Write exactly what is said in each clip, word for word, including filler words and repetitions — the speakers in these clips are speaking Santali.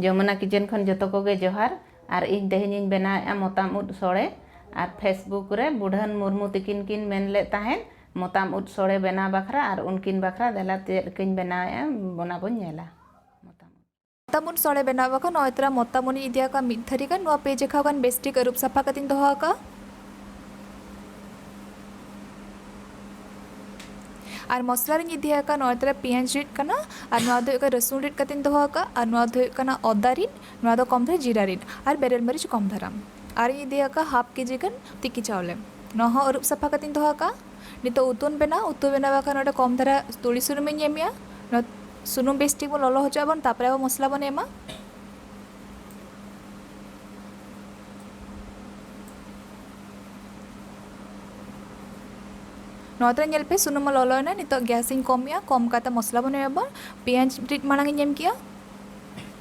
ᱡᱚᱢᱩᱱᱟ ᱠᱤᱪᱮᱱ ᱠᱷᱚᱱ ᱡᱚᱛᱚ ᱠᱚᱜᱮ ᱡᱚᱦᱟᱨ᱾ ᱟᱨ ᱤᱧ ᱛᱮᱦᱮᱧᱤᱧ ᱵᱮᱱᱟᱣᱮᱫᱼᱟ ᱢᱚᱛᱟᱢ ᱩᱫ ᱥᱚᱲᱮ᱾ ᱟᱨ Facebook ᱨᱮ ᱵᱩᱰᱷᱟᱹᱱ ᱢᱩᱨᱢᱩ ᱛᱤᱠᱤᱱ ᱠᱤᱱ ᱢᱮᱱ ᱞᱮᱫ ᱛᱟᱦᱮᱸᱫ ᱢᱚᱛᱟᱢ ᱩᱫ ᱥᱚᱲᱮ ᱵᱮᱱᱟᱣ ᱵᱟᱠᱷᱨᱟ, ᱟᱨ ᱩᱱᱠᱤᱱ ᱵᱟᱠᱷᱨᱟ ᱫᱮᱞᱟ ᱪᱮᱫ ᱞᱮᱠᱟᱧ ᱵᱮᱱᱟᱣᱮᱫᱼᱟ, ᱚᱱᱟ ᱵᱚᱱ ᱧᱮᱞᱟ᱾ ᱢᱚᱛᱟᱢ ᱩᱫ᱾ ᱢᱚᱛᱟᱢ ᱩᱫ ᱥᱚᱲᱮ ᱵᱮᱱᱟᱣ ᱵᱟᱠᱷᱨᱟ ᱱᱚᱜᱼᱚᱭ ᱛᱚᱨᱟ ᱢᱚᱛᱟᱢ ᱩᱫ ᱤᱧ ᱤᱫᱤ ᱟᱠᱟᱫ ᱢᱤᱫ ᱛᱷᱟᱹᱨᱤ ᱜᱟᱱ᱾ ᱱᱚᱣᱟ ᱯᱮ ᱡᱮᱠᱷᱟ ᱜᱟᱱ ᱵᱮᱥ ᱴᱷᱤᱠ ᱟᱹᱨᱩᱵ ᱥᱟᱯᱷᱟ ᱠᱟᱛᱮᱧ ᱫᱚᱦᱚ ᱟᱠᱟᱫᱼᱟ᱾ ᱟᱨ ᱢᱚᱥᱞᱟ ᱨᱤᱧ ᱤᱫᱤ ᱟᱠᱟᱫ ᱱᱚᱜᱼᱚᱭ ᱛᱚᱨᱟ ᱯᱮᱸᱭᱟᱡᱽ ᱨᱤᱫ ᱠᱟᱱᱟ, ᱟᱨ ᱱᱚᱣᱟ ᱫᱚ ᱦᱩᱭᱩᱜ ᱠᱟᱱᱟ ᱨᱟᱹᱥᱩᱱ ᱨᱤᱫ ᱠᱟᱛᱮᱧ ᱫᱚᱦᱚ ᱟᱠᱟᱫ, ᱟᱨ ᱱᱚᱣᱟ ᱫᱚ ᱦᱩᱭᱩᱜ ᱠᱟᱱᱟ ᱟᱫᱟ ᱨᱤᱫ, ᱱᱚᱣᱟ ᱫᱚ ᱠᱚᱢ ᱫᱷᱟᱨᱟ ᱡᱤᱨᱟ ᱨᱤᱫ, ᱟᱨ ᱵᱮᱨᱮᱞ ᱢᱟᱹᱨᱤᱪ ᱠᱚᱢ ᱫᱷᱟᱨᱟ᱾ ᱟᱨ ᱤᱧ ᱤᱫᱤ ᱟᱠᱟᱫ ᱦᱟᱯ ᱠᱮᱡᱤ ᱜᱟᱱ ᱛᱤᱠᱤ ᱪᱟᱣᱞᱮ᱾ ᱱᱚᱣᱟ ᱦᱚᱸ ᱟᱹᱨᱩᱵ ᱥᱟᱯᱷᱟ ᱠᱟᱛᱮᱧ ᱫᱚᱦᱚ ᱟᱠᱟᱫ᱾ ᱱᱤᱛᱚᱜ ᱩᱛᱩᱧ ᱵᱮᱱᱟᱣ, ᱩᱛᱩ ᱵᱮᱱᱟᱣ ᱵᱟᱠᱷᱟᱱ ᱱᱚᱰᱮ ᱠᱚᱢ ᱫᱷᱟᱨᱟ ᱛᱩᱲᱤ ᱥᱩᱱᱩᱢᱤᱧ ᱮᱢᱮᱜᱼᱟ᱾ ᱱᱚᱣᱟ ᱥᱩᱱᱩᱢ ᱵᱮᱥ ᱴᱷᱤᱠ ᱵᱚᱱ ᱞᱚᱞᱚ ᱦᱚᱪᱚᱣᱟᱜᱼᱟ ᱵᱚᱱ, ᱛᱟᱨᱯᱚᱨᱮ ᱟᱵᱚ ᱢᱚᱥᱞᱟ ᱵᱚᱱ ᱮᱢᱟ᱾ ᱱᱚᱣᱟ ᱛᱚᱨᱟ ᱧᱮᱞ ᱯᱮ, ᱥᱩᱱᱩᱢ ᱢᱟ ᱞᱚᱞᱚᱭᱮᱱᱟ᱾ ᱱᱤᱛᱚᱜ ᱜᱮᱥ ᱤᱧ ᱠᱚᱢᱮᱜᱼᱟ, ᱠᱚᱢ ᱠᱟᱛᱮ ᱢᱚᱥᱞᱟ ᱵᱚᱱ ᱮᱢᱟ ᱵᱚᱱ᱾ ᱯᱮᱸᱭᱟᱡᱽ ᱨᱤᱫ ᱢᱟᱲᱟᱝ ᱤᱧ ᱮᱢ ᱠᱮᱜᱼᱟ,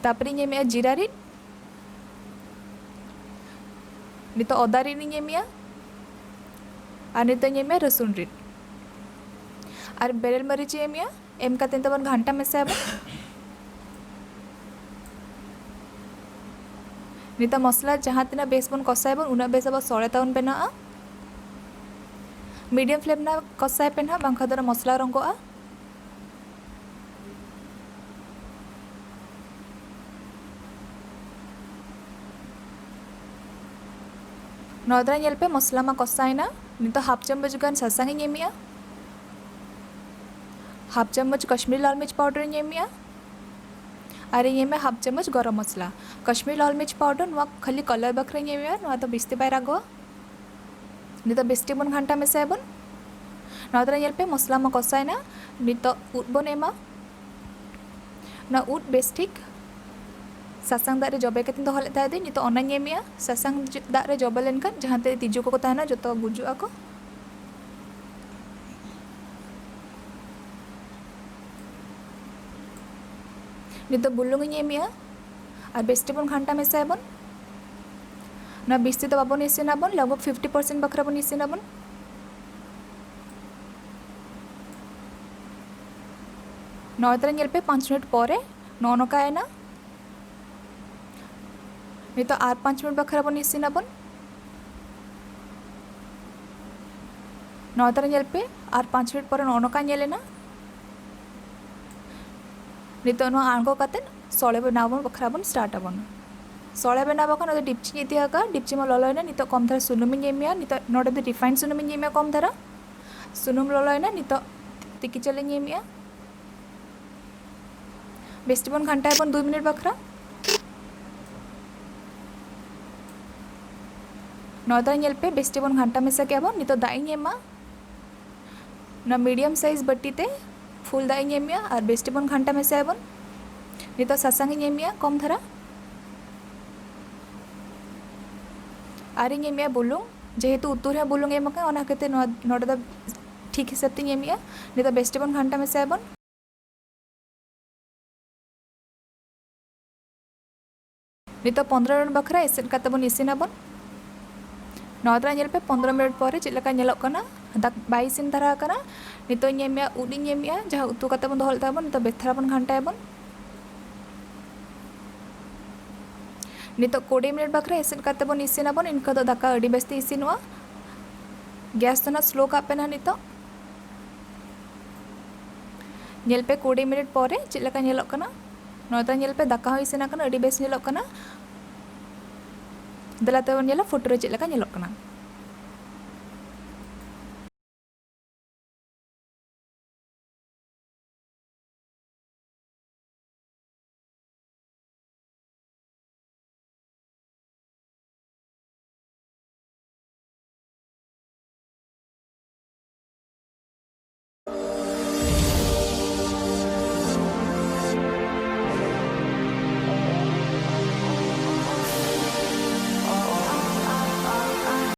ᱛᱟᱨᱯᱚᱨᱮᱧ ᱮᱢᱮᱜᱼᱟ ᱡᱤᱨᱟ ᱨᱤᱫ, ᱱᱤᱛᱚᱜ ᱟᱫᱟ ᱨᱤᱫ ᱤᱧ ᱮᱢᱮᱜᱼᱟ, ᱟᱨ ᱱᱤᱛᱚᱜ ᱤᱧ ᱮᱢᱮᱜᱼᱟ ᱨᱟᱹᱥᱩᱱ ᱨᱤᱫ, ᱟᱨ ᱵᱮᱨᱮᱞ ᱢᱟᱹᱨᱤᱪ ᱤᱧ ᱮᱢᱮᱜᱼᱟ᱾ ᱮᱢ ᱠᱟᱛᱮ ᱱᱤᱛᱚᱜ ᱵᱚᱱ ᱜᱷᱟᱱᱴᱟ ᱢᱮᱥᱟᱭᱟᱵᱚᱱ᱾ ᱱᱤᱛᱚᱜ ᱢᱚᱥᱞᱟ ᱡᱟᱦᱟᱸ ᱛᱤᱱᱟᱹᱜ ᱵᱮᱥ ᱵᱚᱱ ᱠᱚᱥᱟᱭᱟᱵᱚᱱ, ᱩᱱᱟᱹᱜ ᱵᱮᱥ ᱟᱵᱚ ᱥᱚᱲᱮ ᱛᱟᱵᱚᱱ ᱵᱮᱱᱟᱜᱼᱟ᱾ ᱢᱤᱰᱤᱭᱟᱢ ᱯᱷᱞᱮᱢ ᱨᱮ ᱠᱚᱥᱟᱭ ᱯᱮ ᱱᱟᱦᱟᱜ, ᱵᱟᱝᱠᱷᱟᱱ ᱫᱚ ᱚᱱᱟ ᱢᱚᱥᱞᱟ ᱨᱚᱸᱜᱚᱜᱼᱟ᱾ ᱱᱚᱣᱟ ᱫᱚ ᱧᱮᱞ ᱯᱮ, ᱢᱚᱥᱞᱟ ᱢᱟ ᱠᱚᱥᱟᱭᱮᱱᱟ᱾ ᱱᱤᱛᱚᱜ ᱦᱟᱯ ᱪᱟᱢᱚᱪ ᱜᱟᱱ ᱥᱟᱥᱟᱝ ᱤᱧ ᱮᱢᱮᱜᱼᱟ, ᱦᱟᱯ ᱪᱟᱢᱚᱪ ᱠᱟᱥᱢᱤᱨᱤ ᱞᱟᱞ ᱢᱤᱨᱪ ᱯᱟᱣᱰᱟᱨ ᱤᱧ ᱮᱢᱮᱜᱼᱟ, ᱟᱨ ᱤᱧ ᱮᱢᱮᱜᱼᱟ ᱦᱟᱯ ᱪᱟᱢᱚᱪ ᱜᱚᱨᱚᱢ ᱢᱚᱥᱞᱟ᱾ ᱠᱟᱥᱢᱤᱨᱤ ᱞᱟᱞ ᱢᱤᱨᱪ ᱯᱟᱣᱰᱟᱨ ᱱᱚᱣᱟ ᱠᱷᱟᱹᱞᱤ ᱠᱟᱞᱟᱨ ᱵᱟᱠᱷᱨᱟᱧ ᱮᱢᱮᱜᱼᱟ, ᱱᱚᱣᱟ ᱫᱚ ᱵᱤᱥᱛᱤ ᱵᱟᱭ ᱨᱟᱜᱚᱜᱼᱟ᱾ ᱱᱤᱛᱚᱜ ᱵᱮᱥ ᱴᱷᱤᱠ ᱵᱚᱱ ᱜᱷᱟᱱᱴᱟ ᱢᱮᱥᱟᱭᱟᱵᱚᱱ᱾ ᱱᱚᱣᱟ ᱫᱚ ᱧᱮᱞ ᱯᱮ, ᱢᱚᱥᱞᱟ ᱢᱟ ᱠᱚᱥᱟᱭᱮᱱᱟ᱾ ᱱᱤᱛᱚᱜ ᱩᱫ ᱵᱚᱱ ᱮᱢᱟ᱾ ᱚᱱᱟ ᱩᱫ ᱵᱮᱥ ᱴᱷᱤᱠ ᱥᱟᱥᱟᱝ ᱫᱟᱜ ᱨᱮ ᱡᱚᱵᱮ ᱠᱟᱛᱮᱧ ᱫᱚᱦᱚ ᱞᱮᱫ ᱛᱟᱦᱮᱸ ᱫᱚ, ᱱᱤᱛᱚᱜ ᱚᱱᱟᱧ ᱮᱢᱮᱜᱼᱟ᱾ ᱥᱟᱥᱟᱝ ᱫᱟᱜ ᱨᱮ ᱡᱚᱵᱮ ᱞᱮᱱᱠᱷᱟᱱ ᱡᱟᱦᱟᱸ ᱛᱤᱱᱟᱹᱜ ᱛᱤᱡᱩ ᱠᱚᱠᱚ ᱛᱟᱦᱮᱱᱟ, ᱡᱚᱛᱚ ᱜᱩᱡᱩᱜ ᱟᱠᱚ᱾ ᱱᱤᱛᱚᱜ ᱵᱩᱞᱩᱝ ᱤᱧ ᱮᱢᱮᱜᱼᱟ ᱟᱨ ᱵᱮᱥ ᱴᱷᱤᱠ ᱵᱚᱱ ᱜᱷᱟᱱᱴᱟ ᱢᱮᱥᱟᱭᱟᱵᱚᱱ᱾ ᱱᱚᱣᱟ ᱵᱮᱥ ᱛᱮᱫᱚ ᱵᱟᱵᱚᱱ ᱤᱥᱤᱱᱟᱵᱚᱱ, ᱞᱟᱜᱽ ᱵᱷᱟᱜᱽ ᱯᱷᱤᱯᱴᱤ ᱯᱟᱨᱥᱮᱱᱴ ᱵᱟᱠᱷᱨᱟ ᱵᱚᱱ ᱤᱥᱤᱱᱟᱵᱚᱱ᱾ ᱱᱚᱜᱼᱚᱭ ᱛᱟᱦᱞᱮ ᱧᱮᱞ ᱯᱮ, ᱯᱟᱸᱪ ᱢᱤᱱᱤᱴ ᱯᱚᱨᱮ ᱱᱚᱜᱼᱚ ᱱᱚᱝᱠᱟᱭᱮᱱᱟ᱾ ᱱᱤᱛᱚᱜ ᱟᱨ ᱯᱟᱸᱪ ᱢᱤᱱᱤᱴ ᱵᱟᱠᱷᱨᱟ ᱵᱚᱱ ᱤᱥᱤᱱ ᱟᱵᱚᱱ᱾ ᱱᱚᱣᱟ ᱛᱟᱨᱟ ᱧᱮᱞ ᱯᱮ, ᱟᱨ ᱯᱟᱸᱪ ᱢᱤᱱᱤᱴ ᱯᱚᱨᱮ ᱱᱚᱜᱼᱚ ᱱᱚᱝᱠᱟ ᱧᱮᱞ ᱮᱱᱟ᱾ ᱱᱤᱛᱚᱜ ᱱᱚᱣᱟ ᱟᱬᱜᱚ ᱠᱟᱛᱮ ᱥᱚᱲᱮ ᱵᱮᱱᱟᱣ ᱵᱚᱱ ᱵᱟᱠᱷᱨᱟ ᱵᱚᱱ ᱥᱴᱟᱨᱴ ᱟᱵᱚᱱ᱾ ᱥᱚᱲᱮ ᱵᱮᱱᱟᱣ ᱵᱟᱠᱷᱨᱟ ᱱᱚᱰᱮ ᱰᱤᱯᱪᱤᱧ ᱤᱫᱤ ᱟᱠᱟᱫᱼᱟ, ᱰᱤᱯᱪᱤ ᱢᱟ ᱞᱚᱞᱚᱭᱮᱱᱟ᱾ ᱱᱤᱛᱚᱜ ᱠᱚᱢ ᱫᱷᱟᱨᱟ ᱥᱩᱱᱩᱢᱤᱧ ᱮᱢᱮᱜᱼᱟ᱾ ᱱᱤᱛᱚᱜ ᱱᱚᱰᱮ ᱫᱚ ᱨᱤᱯᱷᱟᱭᱤᱱᱰ ᱥᱩᱱᱩᱢᱤᱧ ᱮᱢᱮᱜᱼᱟ ᱠᱚᱢ ᱫᱷᱟᱨᱟ᱾ ᱥᱩᱱᱩᱢ ᱞᱚᱞᱚᱭᱮᱱᱟ, ᱱᱤᱛᱚᱜ ᱛᱤᱠᱤ ᱪᱟᱣᱞᱮᱧ ᱮᱢᱮᱜᱼᱟ᱾ ᱵᱮᱥ ᱴᱷᱤᱠ ᱵᱚᱱ ᱜᱷᱟᱱᱴᱟᱭᱟᱵᱚᱱ ᱫᱩᱭ ᱢᱤᱱᱤᱴ ᱵᱟᱠᱷᱨᱟ᱾ ᱱᱚᱣᱟ ᱫᱚ ᱧᱮᱞ ᱯᱮ, ᱵᱮᱥ ᱴᱷᱤᱠ ᱵᱚᱱ ᱜᱷᱟᱱᱴᱟ ᱢᱮᱥᱟ ᱠᱮᱜᱼᱟ ᱵᱚᱱ᱾ ᱱᱤᱛᱚᱜ ᱫᱟᱜ ᱤᱧ ᱮᱢᱟ᱾ ᱱᱚᱣᱟ ᱢᱤᱰᱤᱭᱟᱢ ᱥᱟᱭᱤᱡᱽ ᱵᱟᱹᱴᱤ ᱛᱮ ᱯᱷᱩᱞ ᱫᱟᱜ ᱤᱧ ᱮᱢᱮᱜᱼᱟ ᱟᱨ ᱵᱮᱥ ᱴᱷᱤᱠ ᱵᱚᱱ ᱜᱷᱟᱱᱴᱟ ᱢᱮᱥᱟᱭᱟᱵᱚᱱ᱾ ᱱᱤᱛᱚᱜ ᱥᱟᱥᱟᱝ ᱤᱧ ᱮᱢᱮᱜᱼᱟ ᱠᱚᱢ ᱫᱷᱟᱨᱟ᱾ ᱟᱨᱤᱧ ᱮᱢᱮᱜᱼᱟ ᱵᱩᱞᱩᱝ, ᱡᱮᱦᱮᱛᱩ ᱩᱛᱩ ᱨᱮᱦᱚᱸ ᱵᱩᱞᱩᱝ ᱮᱢ ᱟᱠᱟᱱᱟ, ᱚᱱᱟ ᱠᱷᱟᱹᱛᱤᱨ ᱱᱚᱣᱟ, ᱱᱚᱰᱮ ᱫᱚ ᱴᱷᱤᱠ ᱦᱤᱥᱟᱹᱵ ᱛᱤᱧ ᱮᱢᱮᱜᱼᱟ᱾ ᱱᱤᱛᱚᱜ ᱵᱮᱥ ᱴᱷᱤᱠ ᱵᱚᱱ ᱜᱷᱟᱱᱴᱟ ᱢᱮᱥᱟᱭᱟᱵᱚᱱ᱾ ᱱᱤᱛᱚᱜ ᱯᱚᱱᱫᱽᱨᱚ ᱢᱤᱱᱤᱴ ᱵᱟᱠᱷᱨᱟ ᱮᱥᱮᱫ ᱠᱟᱛᱮ ᱵᱚᱱ ᱤᱥᱤᱱᱟᱵᱚᱱ᱾ ᱱᱚᱣᱟ ᱫᱚ ᱧᱮᱞ ᱯᱮ, ᱯᱚᱱᱫᱽᱨᱚ ᱢᱤᱱᱤᱴ ᱯᱚᱨᱮ ᱪᱮᱫ ᱞᱮᱠᱟ ᱧᱮᱞᱚᱜ ᱠᱟᱱᱟ, ᱫᱟᱠ-, ᱵᱟᱭ ᱤᱥᱤᱱ ᱫᱷᱟᱨᱟ ᱟᱠᱟᱱᱟ᱾ ᱱᱤᱛᱚᱜ ᱤᱧ ᱮᱢᱮᱜᱼᱟ, ᱩᱫ ᱤᱧ ᱮᱢᱮᱜᱼᱟ, ᱡᱟᱦᱟᱸ ᱩᱛᱩ ᱠᱟᱛᱮ ᱵᱚᱱ ᱫᱚᱦᱚ ᱞᱮᱫ ᱛᱟᱵᱚᱱ, ᱱᱤᱛᱚᱜ ᱵᱮᱥ ᱫᱷᱟᱨᱟ ᱵᱚᱱ ᱜᱷᱟᱱᱴᱟᱭᱟᱵᱚᱱ᱾ ᱱᱤᱛᱚᱜ ᱠᱩᱲᱤ ᱢᱤᱱᱤᱴ ᱵᱟᱠᱷᱨᱟ ᱮᱥᱮᱫ ᱠᱟᱛᱮ ᱵᱚᱱ ᱤᱥᱤᱱᱟᱵᱚᱱ, ᱤᱱᱠᱟᱹ ᱫᱚ ᱫᱟᱠᱟ ᱟᱹᱰᱤ ᱵᱮᱥ ᱛᱮ ᱤᱥᱤᱱᱚᱜᱼᱟ᱾ ᱜᱮᱥ ᱫᱚ ᱱᱟᱜ ᱥᱞᱳ ᱠᱟᱜ ᱯᱮ ᱱᱟᱜ ᱱᱤᱛᱚᱜ᱾ ᱧᱮᱞ ᱯᱮ ᱠᱩᱲᱤ ᱢᱤᱱᱤᱴ ᱯᱚᱨᱮ ᱪᱮᱫ ᱞᱮᱠᱟ ᱧᱮᱞᱚᱜ ᱠᱟᱱᱟ᱾ ᱱᱚᱣᱟ ᱫᱚ ᱧᱮᱞ ᱯᱮ, ᱫᱟᱠᱟ ᱦᱚᱸ ᱤᱥᱤᱱ ᱟᱠᱟᱱᱟ, ᱟᱹᱰᱤ ᱵᱮᱥ ᱧᱮᱞᱚᱜ ᱠᱟᱱᱟ᱾ ᱫᱮᱞᱟ ᱛᱮᱵᱚᱱ ᱧᱮᱞᱟ ᱯᱷᱳᱴᱳ ᱨᱮ ᱪᱮᱫ ᱞᱮᱠᱟ ᱧᱮᱞᱚᱜ ᱠᱟᱱᱟ᱾